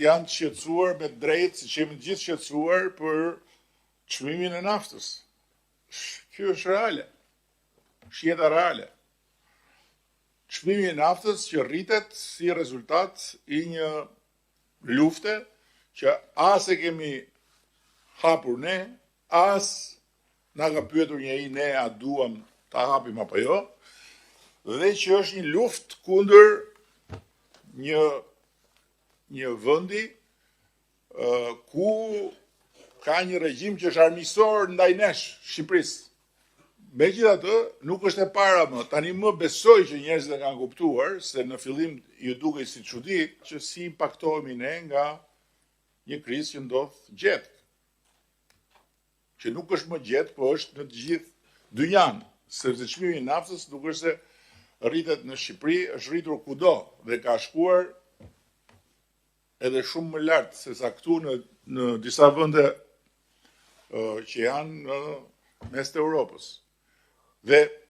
janë të shqetësuar me të drejtë, siç jemi të gjithë shqetësuar për çmimin e naftës. Kjo është reale. Është jeta reale. Çmimi i naftës që rritet si rezultat i një lufte që as e kemi hapur ne, as na ka pyetur njeri ne a duam ta hapim apo jo, dhe që është një luftë kundër një një vendi ku ka një regjim që është armiqësor ndaj nesh, Shqipërisë. Megjithatë, nuk është e para më. Tani më besoj që njerëzit e kanë kuptuar se në fillim ju dukej si çudi që si impaktohemi ne nga një krizë që ndodh gjetkë. Që nuk është më gjetkë, po është në të gjithë dynjan, sepse çmimi i naftës nuk është se rritet në Shqipëri, është rritur kudo dhe ka shkuar edhe shumë më lart se sa këtu në në disa vende që janë në mes të Europës. Dhe